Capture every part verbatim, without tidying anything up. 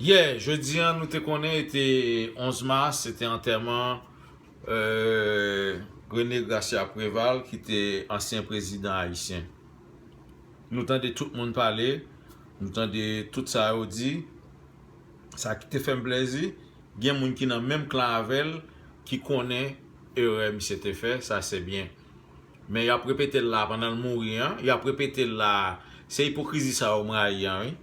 Yè, jodi a, nou te konnen, te onz mas, se te antèman, euh, René Gracia Préval, ki te ansyen prezidan ayisyen. Nou tande tout moun pale, nou tande tout sa yo di. Sa ki te fè m plèzi, gen moun ki nan menm klan avè l, ki konnen erè misye te fè, sa se byen. Men y ap repete l la pandan l mouri an, y ap repete l la, se ipokrizi sa yo m rayi an, wi.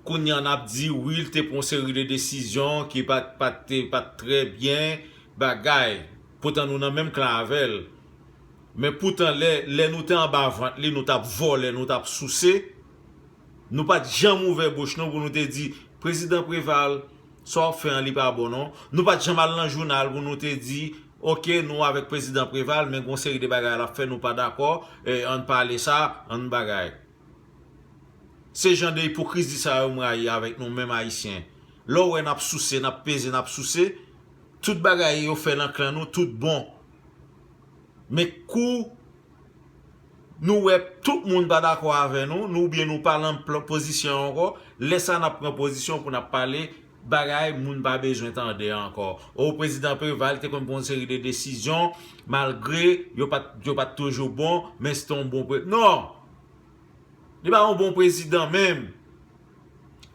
Kounye a n ap di, wi, l te pran yon seri de desizyon ki pa t, pa t, te, pa t trè byen, bagay. Poutan nou nan menm klan avè l. Men poutan, lè, lè nou te anba vant li, nou t ap vòlè, nou t ap souse. Nou pa t janm ouvè bouch nou pou nou te di, Prezidan Préval, sa w ap fè an, li pa bon, non. Nou pa t janm al nan jounal pou nou te di, oke, nou avèk Prezidan Préval, men gen yon seri de bagay l ap fè, nou pa dakò, e, ann pale sa, ann bagay. Se jan de ipokrizi sa yo m rayi avèk nou menm Ayisyen. Lè w wè n ap souse, n ap peze, n ap souse, tout bagay yo fè nan klan nou, tout bon. Men kou nou wè tout moun pa dakò avè nou, nou oubyen nou pa nan pl-, pozisyon ankò, lè sa n ap pran pozisyon pou n ap pale bagay moun pa bezwen tande ankò. O, Prezidan Préval te konn pran yon seri de desizyon, malgre yo pa t, yo pa t toujou bon, men se te yon bon pre-, non! Li pa yon bon prezidan menm.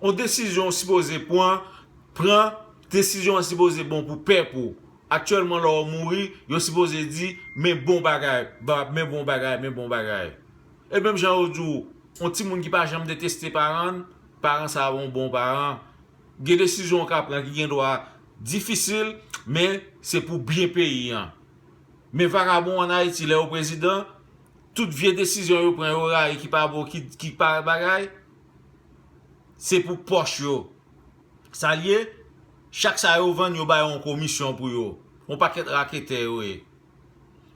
Yon desizyon w sipoze pran, pran, desizyon an sipoze bon pou pèp ou. Aktyèlman, lè w mouri, yo sipoze di, men bon bagay, ba-, men bon bagay, men bon bagay. E menm jan yo di w, yon timoun ki pa janm deteste paran l, paran sa a yon bon paran. Gen desizyon w ka pran ki gen dwa difisil, men se pou byen peyi an. Men vagabon ann Ayiti, lè yo prezidan, tout vye desizyon yo pran, yo rayi, ki pa bon, ki, ki pa bagay, se pou pòch yo. Sa l ye, chak sa yo vann, yo bay yon komisyon pou yo. Yon pakèt raketè yo ye.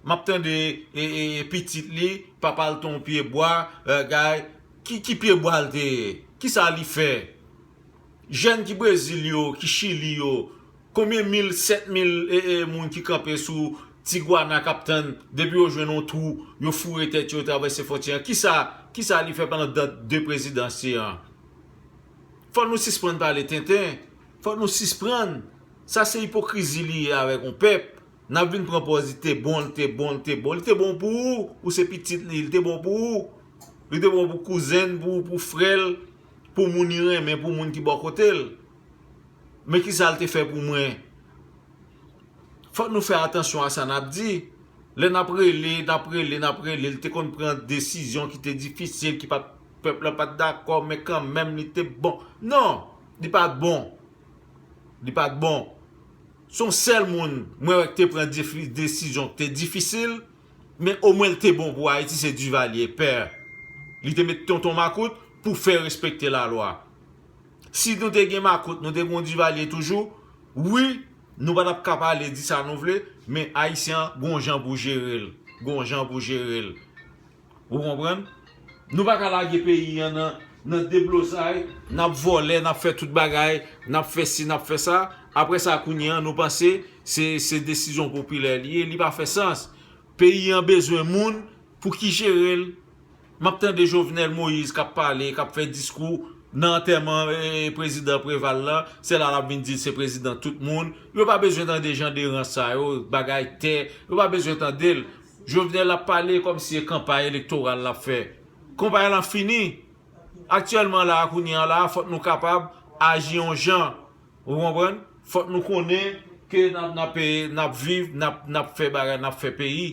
M ap tande, e, e, e, pitit li, papa l te yon pye bwa, e, gay, ki, ki pye bwa l te ye? Kisa li fè? Jèn ki Brezil yo, ki Chili yo, konbyen mil, sèt mil, e, e, moun ki kanpe sou Tigwana k ap tann, depi yo jwenn yon twou, yo foure tèt yo, yo travèse fwontyè a? Kisa, kisa li fè pandan dat de prezidans li an? Fò nou sispann pale tenten. Fò nou sispann. Sa se ipokrizi li ye avèk yon pèp. N ap vin pran pòz li te bon, li te bon, li te bon. Li te bon pou ou, ou se pitit li, li te bon pou ou. Li te bon pou kouzen l, pou, pou frè l, pou moun li renmen, pou moun ki bò kote l. Men kisa l te fè pou mwen? Fòk nou fè atansyon a sa n ap di. Lè n ap rele, n ap rele, n ap rele, li te konn pran desizyon ki te difisil, ki pa t, pèp la pa t dakò, men kanmenm li te bon. Non, li pa t bon. Li pa t bon. Se yon sèl moun mwen wè ki te pran difi-, desizyon ki te difisil, men omwen li te bon pou Ayiti, se Duvalier, pè. Li te met tonton makout pou fè respekte lalwa. Si nou te gen makout, nou te gen yon Duvalier toujou, wi, nou pa t ap ka pale di sa nou vle, men Ayisyen an gon jan pou jere l. Gon jan pou jere l. Ou konprann? Nou pa ka lage peyi an nan, nan deblozay, n ap vòlè, n ap fè tout bagay, n ap fè si, n ap fè sa. Apre sa, kounye an, nou panse se, se desizyon popilè li ye, li pa fè sans. Peyi an bezwen moun pou ki jere l. M ap tande Jovenel Moïse k ap pale, k ap fè diskou nan antèman, e, prezidan Preval la, se la l ap vin di l se prezidan tout moun. Yo pa bezwen tande jan de rans sa yo, bagay tè, yo pa bezwen tande l. Jovenel ap pale kòmsi se kanpay elektoral l ap fè. Kanpay lan fini. Aktyèlman la, kounye a la, fòk nou kapab aji yon jan. Ou konprann? Fòk nou konnen ke n ap, n ap, n ap viv, n ap, n ap fè bagay, n ap fè peyi.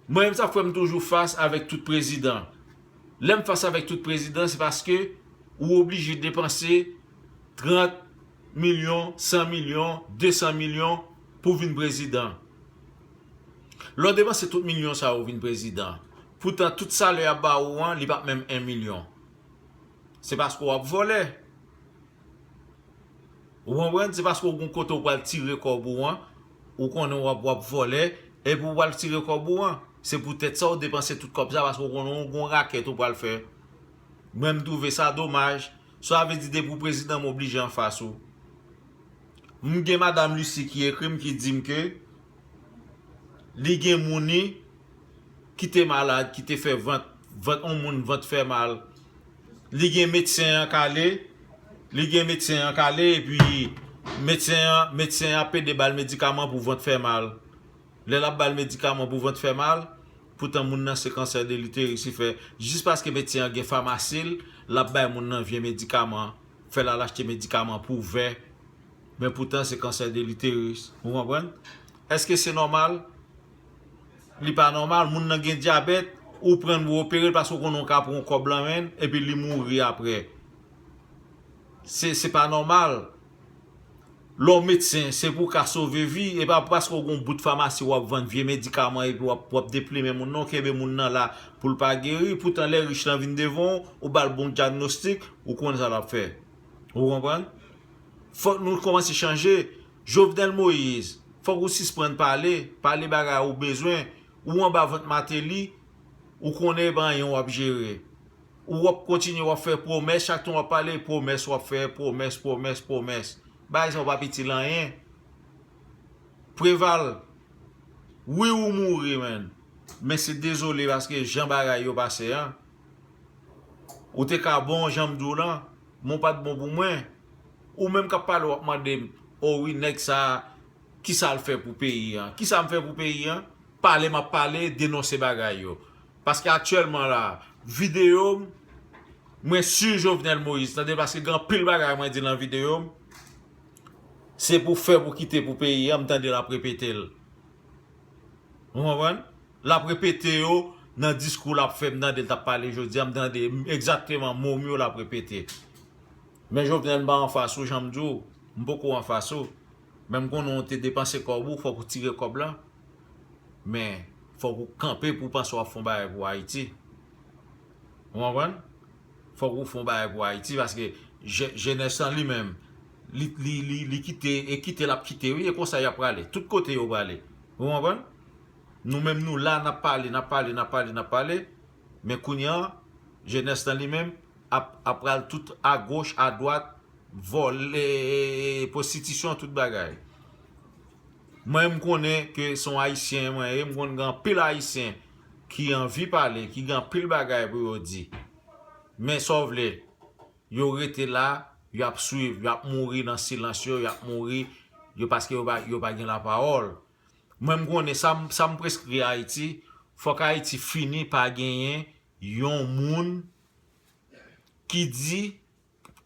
Mwen menm, sa k fè m toujou fas avèk tout prezidan. Lè m fas avèk tout prezidan, se paske ou oblije depanse trant milyon, san milyon, desan milyon pou w vin prezidan. Lè w depanse tout milyon sa yo vin prezidan, poutan tout salè y ap ba ou an, li p ap menm en milyon. Se paske w ap vòlè. Ou konprann? Se paske w gon kote w pral tire kòb ou an, ou konnen w ap, w ap vòlè, epi w pral tire kòb ou an. Se poutèt sa w depanse tout kòb sa, paske w konnen w gon rakèt ou pral fè. Mwen, m twouve sa domaj. Sa vle di, depi w prezidan, m oblije anfas ou. M gen Madanm Lucie ki ekri m, ki di m ke li gen moun li ki te malad, ki te fè vant, vant yon moun, vant fè mal. Li gen medsen an k ale, li gen medsen an k ale, epi medsen an, medsen an ap pede ba l medikaman pou vant fè mal. Lè l ap ba l medikaman pou vant fè mal, poutan moun nan se kansè de l'utérus li fè. Jis paske medsen an gen famasi l, l ap bay moun nan vye medikaman, fè l al achte medikaman pou vè. Men poutan se kansè de l'utérus. Ou konprann? Èske se nòmal? Li pa nòmal. Moun nan gen dyabèt, ou pran l pou opere l paske ou konnen ou ka pran yon kòb lan men l, epi li mouri apre. Se, se pa nòmal. Lè w medsen, se pou w ka sove vi, e pa paske w gen yon bout famasi w ap vann vye medikaman epi w ap, w ap deplimen moun nan, w kenbe moun nan la pou l pa geri. Poutan lè rich lan vin devan w, ou ba l bon dyagnostik, ou konn sa l ap fè. Ou konprann? Fòk nou kòmanse chanje. Jovenel Moïse, fòk ou sisprann pale, pale bagay ou bezwen. Ou anba vant Martelly, ou konnen e pa anyen w ap jere. Ou w ap kontinye, w ap fè pwomès, chak tan w ap pale, pwomès w ap fè, pwomès, pwomès, pwomès. Bagay sa yo p ap itil anyen. Preval, wi ou mouri, man. Men se dezole paske jan bagay yo pase an. Ou te ka bon, jan m di w lan, men w pa t bon pou mwen. Ou menm k ap pale, w ap mande m, o wi, nèg sa, kisa l fè pou peyi an? Kisa m fè pou peyi an? Pale m ap pale, denonse bagay yo. Paske aktyèlman la, videyo m, mwen si Jovenel Moïse, tande, paske gen anpil bagay mwen di lan videyo m, se pou fè, pou kite pou peyi an, m tande l ap repete l. Ou konprann? L ap repete yo nan diskou l ap fè, m tande l t ap pale jodi a, m tande egzakteman mo m yo l ap repete. Men Jovenel, m pa anfas ou, jan m di w, m poko anfas ou. Men m konnen w te depanse kòb ou, fòk ou tire kòb la. Men fòk ou kanpe pou w panse w ap fè yon bagay pou Ayiti. Ou konprann? Fòk ou fè yon bagay pou Ayiti, paske je-, jenès lan li menm, li, li, li, li kite, e kite l ap kite, wi, e konsa y ap prale. Tout kote yo prale. Ou konprann? Nou menm nou la, n ap pale, n ap pale, n ap pale, n ap pale. Men kounye a, jenès lan li menm ap, ap pral tout agoch, adwat, vòlè, pwostitisyon, tout bagay. Mwen, m konnen ke se yon Ayisyen mwen ye, m konn gen anpil Ayisyen ki anvi pale, ki gen anpil bagay pou yo di. Men sa w vle, yo rete la, y ap swiv, y ap mouri nan silans yo, y ap mouri, yo, paske yo pa, yo pa gen lapawòl. Mwen, m konnen sa m, sa m preskri Ayiti, fòk Ayiti fini pa genyen yon moun ki di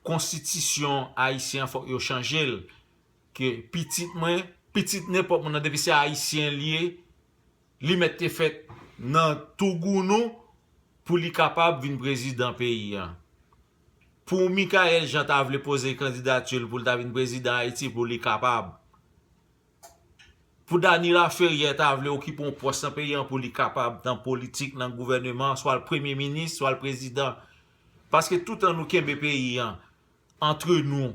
konstitisyon ayisyen an fòk yo chanje l. Ke pitit mwen, pitit nenpòt moun nan, depi se ayisyen l ye, li mèt te fèt nan tou gounou pou li kapab vin prezidan peyi an. Pou Michaël Jean ta vle poze kandidati l pou l ta vin prezidan Ayiti, pou li kapab. Pou Dany Laferrière ta vle okipe yon pòs nan peyi an, pou li kapab, nan politik, nan gouvèneman, swa l premye minis, swa l prezidan. Paske toutan nou kenbe peyi an antre nou,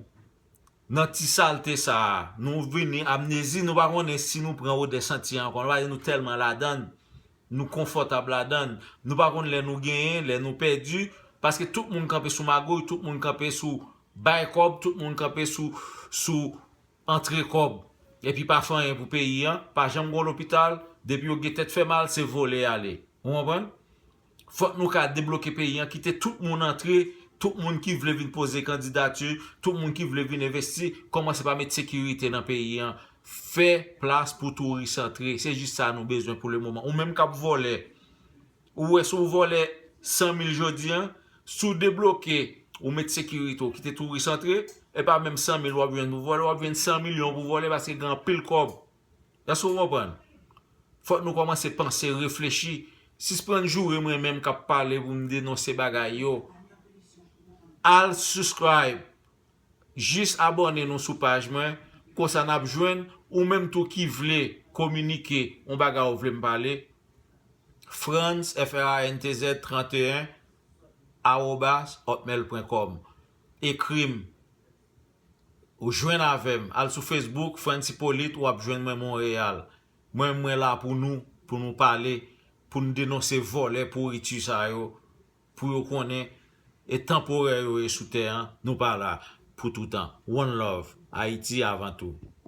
nan ti salte sa a, nou vini amnezi, nou pa konnen si nou pran odè santi ankò, nou pa, nou tèlman ladann, nou konfòtab ladann, nou pa konn lè nou genyen, lè nou pèdi, paske tout moun kanpe sou magouy, tout moun kanpe sou bay kòb, tout moun kanpe sou, sou antre kòb. Epi pa fè anyen pou peyi an, pa janm gen lopital, depi yo gen tèt fè mal, se vole y ale. Ou konprann? Fòk nou ka debloke peyi an, kite tout moun antre, tout moun ki vle vin poze kandidati, tout moun ki vle vin envesti, kòmanse pa met sekirite nan peyi an. Fè plas pou touris antre. Se jis sa nou bezwen pou le moman. Ou menm k ap vòlè, ou wè si w vòlè san mil jodi a, si w debloke, ou met sekirite, ou kite touris antre, e pa menm san mil w ap jwenn pou vòlè, w ap jwenn san milyon pou vòlè paske gen anpil kòb. Èske w konprann? Fòk nou kòmanse panse, reflechi. Sisprann joure mwen menm k ap pale pou m denonse bagay yo. Al subscribe. Jis abòne nou sou paj mwen. Konsa n ap jwenn ou menm tou ki vle kominike yon bagay ou vle m pale. Frantz, F R A N T Z trant e en, arobas hotmail pwen kòm. Ekri m. Ou jwenn avè m. Al sou Facebook, Frantz Hyppolite, w ap jwenn mwen Monreyal. Mwen, mwen la pou nou, pou nou pale, pou nou denonse vòlè, pouriti sa yo, pou yo konnen e tanporè yo ye sou tè an, nou pa la pou toutan. One love, Ayiti avan tou.